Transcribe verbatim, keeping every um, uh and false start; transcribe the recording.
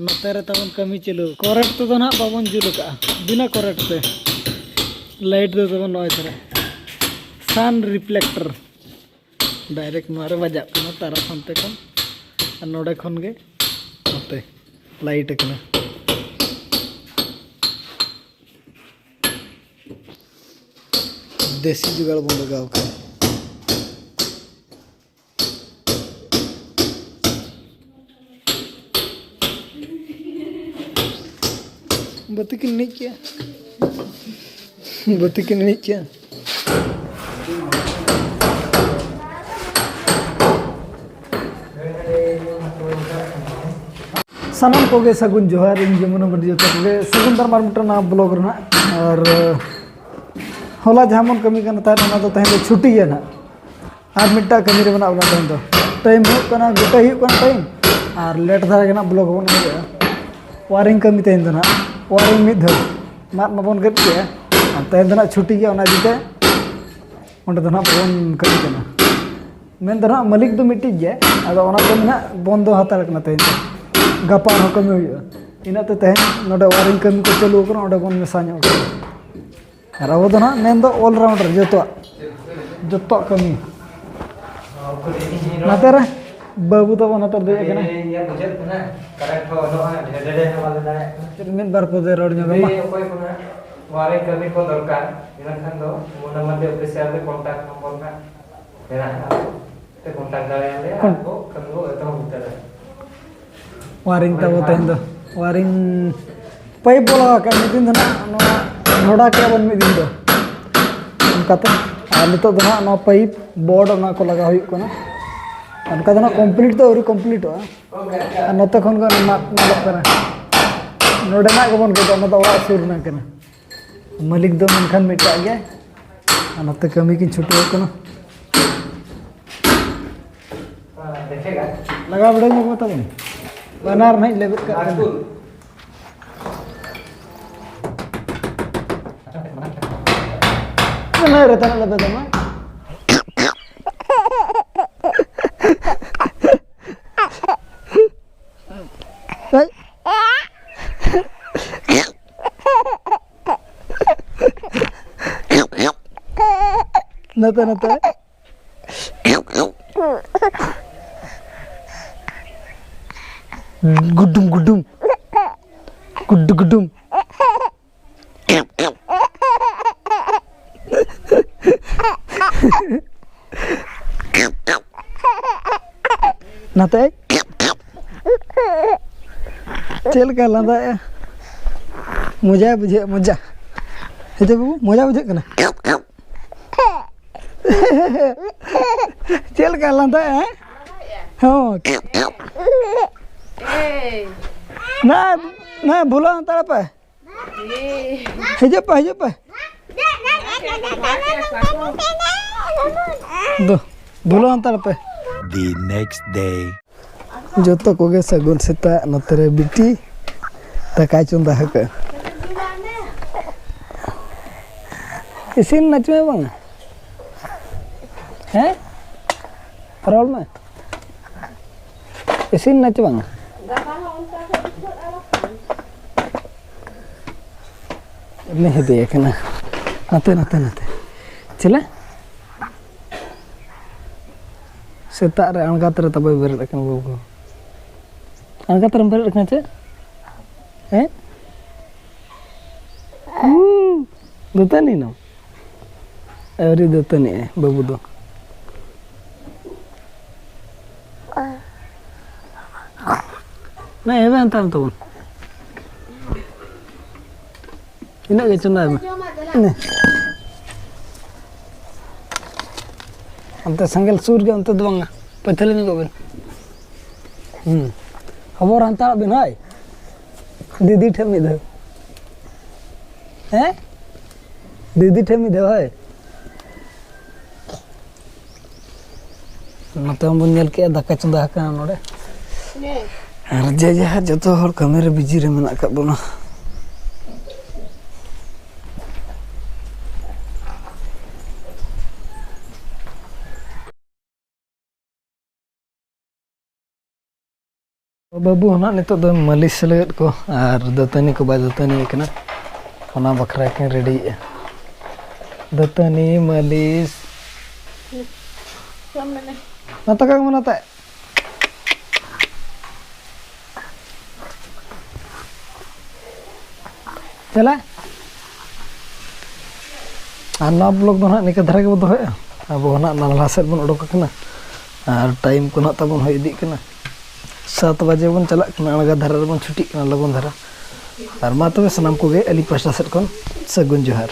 ᱱᱚᱛᱮ ᱨᱮ ᱛᱟᱵᱚᱱ ᱠᱟᱹᱢᱤ ᱪᱟᱹᱞᱩ᱾ ᱠᱚᱨᱮᱱᱴ ᱛᱮᱫᱚ ᱱᱟᱦᱟᱜ ᱵᱟᱵᱚᱱ ᱡᱩᱞ ᱠᱟᱜᱼᱟ, ᱵᱤᱱᱟᱹ ᱠᱚᱨᱮᱱᱴ ᱛᱮ᱾ ᱞᱟᱭᱤᱴ ᱫᱚ ᱛᱟᱵᱚᱱ ᱱᱚᱜᱼᱚᱭ ᱛᱚᱨᱟ ᱥᱟᱱ ᱨᱤᱯᱞᱮᱠᱴᱚᱨ᱾ ᱰᱟᱭᱨᱮᱠᱴ ᱱᱚᱣᱟ ᱨᱮ ᱵᱟᱡᱟᱜ ᱠᱟᱱᱟ ᱛᱟᱨᱟ ᱦᱟᱱᱛᱮ ᱠᱷᱚᱱ, ᱟᱨ ᱱᱚᱰᱮ ᱠᱷᱚᱱ ᱜᱮ ᱱᱚᱛᱮ ᱞᱟᱭᱤᱴ ᱠᱟᱱᱟ᱾ ᱫᱮᱥᱤ ᱡᱩᱜᱟᱲ ᱵᱚᱱ ᱞᱟᱜᱟᱣ ᱠᱟᱜᱼᱟ᱾ ᱵᱟᱹᱛᱤ ᱠᱤᱱ ᱤᱬᱤᱡ ᱠᱮᱜᱼᱟ᱾ ᱵᱟᱹᱛᱤ ᱠᱤᱱ ᱤᱬᱤᱡ ᱠᱮᱜᱼᱟ᱾ ᱥᱟᱱᱟᱢ ᱠᱚᱜᱮ ᱥᱟᱹᱜᱩᱱ ᱡᱚᱦᱟᱨ, ᱤᱧ ᱡᱚᱢᱩᱱᱟ ᱢᱟᱹᱨᱰᱤ, ᱡᱚᱛᱚ ᱠᱚᱜᱮ ᱥᱟᱹᱜᱩᱱ ᱫᱟᱨᱟᱢ ᱟᱨ ᱢᱤᱫᱴᱟᱝ ᱱᱟᱣᱟ ᱵᱞᱚᱜ ᱨᱮ ᱱᱟᱦᱟᱜ᱾ ᱟᱨ ᱦᱚᱞᱟ ᱡᱟᱦᱟᱸ ᱵᱚᱱ ᱠᱟᱹᱢᱤ ᱠᱟᱱᱟ ᱛᱟᱦᱮᱸᱫ, ᱚᱱᱟ ᱫᱚ ᱛᱮᱦᱮᱧ ᱫᱚ ᱪᱷᱩᱴᱤ ᱜᱮᱭᱟ ᱱᱟᱦᱟᱜ᱾ ᱟᱨ ᱢᱤᱫᱴᱟᱝ ᱠᱟᱹᱢᱤ ᱨᱮ ᱢᱮᱱᱟᱜ ᱵᱚᱱᱟ ᱛᱮᱦᱮᱧ ᱫᱚ᱾ ᱴᱟᱭᱤᱢ ᱦᱩᱭᱩᱜ ᱠᱟᱱᱟ, ᱜᱚᱴᱟ ᱦᱩᱭᱩᱜ ᱠᱟᱱᱟ ᱴᱟᱭᱤᱢ᱾ ᱟᱨ ᱞᱮᱴ ᱫᱷᱟᱨᱟ ᱜᱮ ᱱᱟᱦᱟᱜ ᱵᱞᱚᱜ ᱵᱚᱱ ᱮᱦᱚᱵᱮᱜᱼᱟ᱾ ᱣᱟᱨᱤᱝ ᱠᱟᱹᱢᱤ ᱛᱮᱦᱮᱧ ᱫᱚ ᱱᱟᱦᱟᱜ, ᱣᱟᱨᱤᱝ ᱢᱤᱫ ᱫᱷᱟᱣ᱾ ᱢᱟᱫ ᱢᱟᱵᱚᱱ ᱜᱮᱫ ᱠᱮᱜᱼᱟ, ᱟᱨ ᱛᱮᱦᱮᱧ ᱫᱚ ᱱᱟᱦᱟᱜ ᱪᱷᱩᱴᱤ ᱜᱮᱭᱟ, ᱚᱱᱟ ᱤᱫᱤ ᱛᱮ ᱚᱸᱰᱮ ᱫᱚ ᱱᱟᱦᱟᱜ ᱵᱟᱵᱚᱱ ᱠᱟᱹᱢᱤ ᱠᱟᱱᱟ᱾ ᱢᱮᱱ ᱫᱚ ᱱᱟᱦᱟᱜ ᱢᱟᱹᱞᱤᱠ ᱫᱚ ᱢᱤᱫᱴᱤᱡ ᱜᱮ, ᱟᱫᱚ ᱚᱱᱟ ᱠᱟᱹᱢᱤ ᱱᱟᱦᱟᱜ ᱵᱚᱱᱫᱚ ᱦᱟᱛᱟᱲ ᱠᱟᱱᱟ ᱛᱮᱦᱮᱧ ᱫᱚ᱾ ᱜᱟᱯᱟ ᱟᱨᱦᱚᱸ ᱠᱟᱹᱢᱤ ᱦᱩᱭᱩᱜᱼᱟ᱾ ᱤᱱᱟᱹᱜ ᱛᱮ ᱛᱮᱦᱮᱧ ᱱᱚᱰᱮ ᱣᱟᱨᱤᱝ ᱠᱟᱹᱢᱤ ᱠᱚ ᱪᱟᱹᱞᱩ ᱟᱠᱟᱱᱟ, ᱚᱸᱰᱮ ᱵᱚᱱ ᱢᱮᱥᱟ ᱧᱚᱜ ᱠᱟᱱᱟ᱾ ᱟᱨ ᱟᱵᱚ ᱫᱚ ᱱᱟᱦᱟᱜ ᱢᱮᱱ ᱫᱚ ᱚᱞ ᱨᱟᱣᱩᱱᱰᱟᱨ, ᱡᱚᱛᱚᱣᱟᱜ, ᱡᱚᱛᱚᱣᱟᱜ ᱠᱟᱹᱢᱤ᱾ ᱱᱟᱛᱮ ᱨᱮ ᱵᱟᱹᱵᱩ ᱛᱟᱵᱚᱱ ᱱᱟᱛᱮ ᱨᱮ ᱫᱮᱡ ᱟᱠᱟᱱᱟ᱾ ᱤᱧ ᱧᱮᱞ ᱵᱩᱡᱷᱟᱹᱜ ᱠᱟᱱᱟ, ᱠᱟᱨᱮᱱᱴ ᱦᱚᱸ ᱵᱟᱹᱱᱩᱜᱼᱟ, ᱰᱷᱮᱰᱮᱰᱮ ᱦᱚᱸ ᱵᱟᱞᱮ ᱫᱟᱲᱮᱭᱟᱜ ᱠᱟᱱᱟ᱾ ᱢᱤᱫ ᱵᱟᱨ ᱯᱚᱫᱮ ᱨᱚᱲ ᱧᱚᱜ ᱢᱟ᱾ ᱡᱩᱫᱤ ᱚᱠᱚᱭ ᱠᱚ ᱱᱟᱦᱟᱜ ᱱᱚᱣᱟ ᱨᱮ ᱠᱟᱹᱢᱤ ᱠᱚ ᱫᱚᱨᱠᱟᱨ, ᱤᱱᱟᱹ ᱠᱷᱟᱱ ᱫᱚ ᱢᱚᱱᱟ ᱢᱟᱱᱰᱤ ᱚᱯᱷᱤᱥᱤᱭᱟᱞ ᱨᱮ ᱠᱚᱱᱴᱟᱠᱴ ᱱᱚᱢᱵᱚᱨ ᱱᱟᱦᱟᱜ ᱢᱮᱱᱟᱜᱼᱟ, ᱛᱮ ᱠᱚᱱᱴᱟᱠᱴ ᱫᱟᱲᱮᱭᱟᱞᱮᱭᱟ, ᱟᱨ ᱠᱚ ᱠᱟᱹᱢᱤ ᱠᱚ ᱮᱛᱚᱦᱚᱵ ᱩᱛᱟᱹᱨᱟ᱾ ᱣᱟᱨᱤᱝ ᱛᱟᱵᱚ ᱛᱮᱦᱮᱧ ᱫᱚ, ᱣᱟᱨᱤᱝ ᱯᱟᱭᱤᱯ ᱵᱚᱞᱚ ᱟᱠᱟᱱ, ᱢᱤᱫ ᱫᱤᱱ ᱫᱚ ᱱᱟᱜ ᱱᱚᱣᱟ ᱰᱷᱚᱰᱟ ᱠᱮᱜᱼᱟ ᱵᱚᱱ ᱢᱤᱫ ᱫᱤᱱ ᱫᱚ ᱚᱱᱠᱟᱛᱮ᱾ ᱟᱨ ᱱᱤᱛᱚᱜ ᱫᱚ ᱱᱟᱜ ᱱᱚᱣᱟ ᱯᱟᱭᱤᱯ ᱵᱳᱨᱰ ᱚᱱᱟ ᱠᱚ ᱞᱟᱜᱟᱣ ᱦᱩᱭᱩᱜ ᱠᱟᱱᱟ᱾ ᱚᱱᱠᱟ ᱫᱚ ᱱᱟᱜ ᱠᱚᱢᱯᱞᱤᱴ ᱫᱚ ᱟᱹᱣᱨᱤ ᱠᱚᱢᱯᱞᱤᱴᱚᱜᱼᱟ᱾ ᱟᱨ ᱱᱚᱛᱮ ᱠᱷᱚᱱ ᱜᱮ ᱢᱟᱫ ᱧᱮᱞᱚᱜ ᱠᱟᱱᱟ, ᱱᱚᱰᱮᱱᱟᱜ ᱜᱮᱵᱚᱱ ᱜᱮᱫᱟ, ᱚᱱᱟ ᱫᱚ ᱚᱲᱟᱜ ᱥᱩᱨ ᱨᱮᱱᱟᱜ ᱠᱟᱱᱟ᱾ ᱢᱟᱹᱞᱤᱠ ᱫᱚ ᱢᱮᱱᱠᱷᱟᱱ ᱢᱤᱫᱴᱟᱜ ᱜᱮ, ᱟᱨ ᱱᱚᱛᱮ ᱠᱟᱹᱢᱤ ᱠᱤᱱ ᱪᱷᱩᱴᱟᱹᱣ ᱠᱟᱱᱟ᱾ ᱞᱟᱜᱟᱣ ᱵᱟᱲᱟ ᱧᱚᱜ ᱢᱮ ᱛᱟᱵᱚᱱ᱾ ᱵᱟᱱᱟᱨ ᱱᱟᱦᱟᱜ ᱞᱮᱵᱮᱫ ᱠᱟᱜ ᱠᱟᱱᱟ᱾ ᱚᱱᱟ ᱨᱮ ᱛᱟᱦᱮᱸ ᱞᱮᱵᱮᱫ ᱟᱢᱟ᱾ ᱱᱚᱛᱮ, ᱱᱚᱛᱮ᱾ ᱜᱩᱰᱩᱢ, ᱜᱩᱰᱩᱢ᱾ ᱜᱩᱰᱩ, ᱜᱩᱰᱩᱢ᱾ ᱱᱟᱛᱮ᱾ ᱪᱮᱫ ᱞᱮᱠᱟ ᱞᱟᱸᱫᱟᱭᱮᱜᱼᱟ? ᱢᱚᱡᱟ ᱵᱩᱡᱷᱟᱹᱜ, ᱢᱚᱡᱟ᱾ ᱦᱮᱸ ᱪᱮ ᱵᱟᱹᱵᱩ, ᱢᱚᱡᱟ ᱵᱩᱡᱷᱟᱹᱜ ᱠᱟᱱᱟ? ᱪᱮᱫ ᱞᱮᱠᱟ ᱞᱟᱸᱫᱟᱭᱮᱜᱼᱟ? ᱦᱮᱸ᱾ ᱱᱟ, ᱱᱟ, ᱵᱷᱩᱞᱟᱹᱣ ᱦᱟᱛᱟᱲ ᱯᱮ᱾ ᱦᱤᱡᱩᱜ ᱯᱮ, ᱦᱤᱡᱩᱜ ᱯᱮ᱾ ᱫᱩ, ᱵᱷᱩᱞᱟᱹᱣ ᱦᱟᱛᱟᱲ ᱯᱮ᱾ The next day. ᱡᱚᱛᱚ ᱠᱚᱜᱮ ᱥᱟᱹᱜᱩᱱ ᱥᱮᱛᱟᱜ᱾ ᱱᱚᱛᱮ ᱨᱮ ᱵᱤᱴᱤ ᱫᱟᱠᱟᱭ ᱪᱚᱸᱫᱟ ᱟᱠᱟᱫᱼᱟ᱾ ᱤᱥᱤᱱ ᱱᱟᱪᱚᱭ ᱵᱟᱝᱟ? ᱦᱮᱸ? ᱨᱚᱲ ᱢᱮ᱾ ᱤᱥᱤᱱ ᱱᱟᱪᱚ ᱵᱟᱝᱟ? ᱩᱱᱤ ᱦᱮᱫᱮ ᱟᱠᱟᱱᱟ᱾ ᱱᱟᱛᱮ, ᱱᱟᱛᱮ, ᱱᱟᱛᱮ᱾ ᱪᱮᱞᱮ? ᱥᱮᱛᱟᱜ ᱨᱮ ᱟᱬᱜᱟᱛ ᱨᱮ ᱛᱟᱵᱚᱭ ᱵᱮᱨᱮᱫ ᱟᱠᱟᱱᱟ ᱵᱟᱹᱵᱩ᱾ ᱟᱬᱜᱟᱛ ᱨᱮᱢ ᱵᱮᱨᱮᱫ ᱟᱠᱟᱱᱟ ᱪᱮ? ᱦᱮᱸ? ᱦᱩᱸ, ᱫᱟᱹᱛᱟᱹᱱᱤ ᱱᱟᱢ? ᱟᱹᱣᱨᱤ ᱫᱟᱹᱛᱟᱹᱱᱤᱜᱼᱟᱭ ᱵᱟᱹᱵᱩ ᱫᱚ᱾ ᱱᱟ, ᱮᱵᱮᱱ ᱛᱟᱢ ᱛᱟᱵᱚᱱ᱾ ᱤᱱᱟᱹᱜ ᱜᱮ ᱪᱚᱸᱫᱟᱭ ᱢᱮ᱾ ᱤᱱᱟᱹ᱾ ᱚᱱᱛᱮ ᱥᱮᱸᱜᱮᱞ ᱥᱩᱨ ᱜᱮ, ᱚᱱᱛᱮ ᱫᱚ ᱵᱟᱝᱟ᱾ ᱯᱟᱹᱪᱷᱞᱟᱹ ᱧᱚᱜᱚᱜ ᱵᱮᱱ᱾ ᱦᱩᱸ᱾ ᱦᱚᱵᱚᱨ ᱦᱟᱱᱛᱟᱲᱚᱜ ᱵᱮᱱ ᱦᱳᱭ᱾ ᱫᱤᱫᱤ ᱴᱷᱮᱱ ᱢᱤᱫ ᱫᱷᱟᱣ᱾ ᱦᱮᱸ? ᱫᱤᱫᱤ ᱴᱷᱮᱱ ᱢᱤᱫ ᱫᱷᱟᱣ ᱦᱳᱭ᱾ ᱱᱚᱛᱮ ᱦᱚᱸᱵᱚᱱ ᱧᱮᱞ ᱠᱮᱜᱼᱟ, ᱫᱟᱠᱟ ᱪᱚᱸᱫᱟ ᱟᱠᱟᱱᱟ ᱱᱚᱰᱮ᱾ ᱟᱨ ᱡᱮ ᱡᱟᱦᱟᱸ ᱡᱚᱛᱚ ᱦᱚᱲ ᱠᱟᱹᱢᱤ ᱨᱮ ᱵᱤᱡᱤ ᱨᱮ ᱢᱮᱱᱟᱜ ᱟᱠᱟᱫ ᱵᱚᱱᱟ᱾ ᱵᱟᱹᱵᱩ ᱦᱚᱸ ᱱᱟᱜ ᱱᱤᱛᱚᱜ ᱫᱚ ᱢᱟᱹᱞᱤᱥ ᱞᱟᱹᱜᱤᱫ ᱠᱚ ᱟᱨ ᱫᱟᱹᱛᱟᱹᱱᱤ ᱠᱚ ᱵᱟᱭ ᱫᱟᱹᱛᱟᱹᱱᱤ ᱠᱟᱱᱟ, ᱚᱱᱟ ᱵᱟᱠᱷᱨᱟ ᱠᱤᱱ ᱨᱮᱰᱤᱭᱮᱫᱼᱟ᱾ ᱫᱟᱹᱛᱟᱹᱱᱤ, ᱢᱟᱹᱞᱤᱥ, ᱪᱮᱫ ᱮᱢ ᱢᱮᱱᱟ? ᱱᱟᱛᱮ ᱠᱟᱜ ᱢᱮ, ᱱᱟᱛᱮ᱾ ᱪᱟᱞᱟᱜ᱾ ᱟᱨ ᱱᱚᱣᱟ ᱵᱞᱚᱜ ᱫᱚ ᱱᱟᱦᱟᱜ ᱱᱤᱝᱠᱟᱹ ᱫᱷᱟᱨᱟ ᱜᱮᱵᱚ ᱫᱚᱦᱚᱭᱟ᱾ ᱟᱵᱚ ᱱᱟᱦᱟᱜ ᱱᱟᱞᱦᱟ ᱥᱮᱫ ᱵᱚᱱ ᱚᱰᱚᱠ ᱟᱠᱟᱱᱟ ᱟᱨ ᱴᱟᱭᱤᱢ ᱠᱚ ᱱᱟᱦᱟᱜ ᱛᱟᱵᱚᱱ ᱦᱩᱭ ᱤᱫᱤᱜ ᱠᱟᱱᱟ᱾ ᱥᱟᱛ ᱵᱟᱡᱮ ᱵᱚᱱ ᱪᱟᱞᱟᱜ ᱠᱟᱱᱟ, ᱟᱬᱜᱟ ᱫᱷᱟᱨᱟ ᱨᱮᱵᱚᱱ ᱪᱷᱩᱴᱤᱜ ᱠᱟᱱᱟ ᱞᱚᱜᱚᱱ ᱫᱷᱟᱨᱟ᱾ ᱟᱨ ᱢᱟ ᱛᱚᱵᱮ ᱥᱟᱱᱟᱢ ᱠᱚᱜᱮ ᱟᱹᱞᱤᱧ ᱯᱟᱥᱴᱟ ᱥᱮᱫ ᱠᱷᱚᱱ ᱥᱟᱹᱜᱩᱱ ᱡᱚᱦᱟᱨ᱾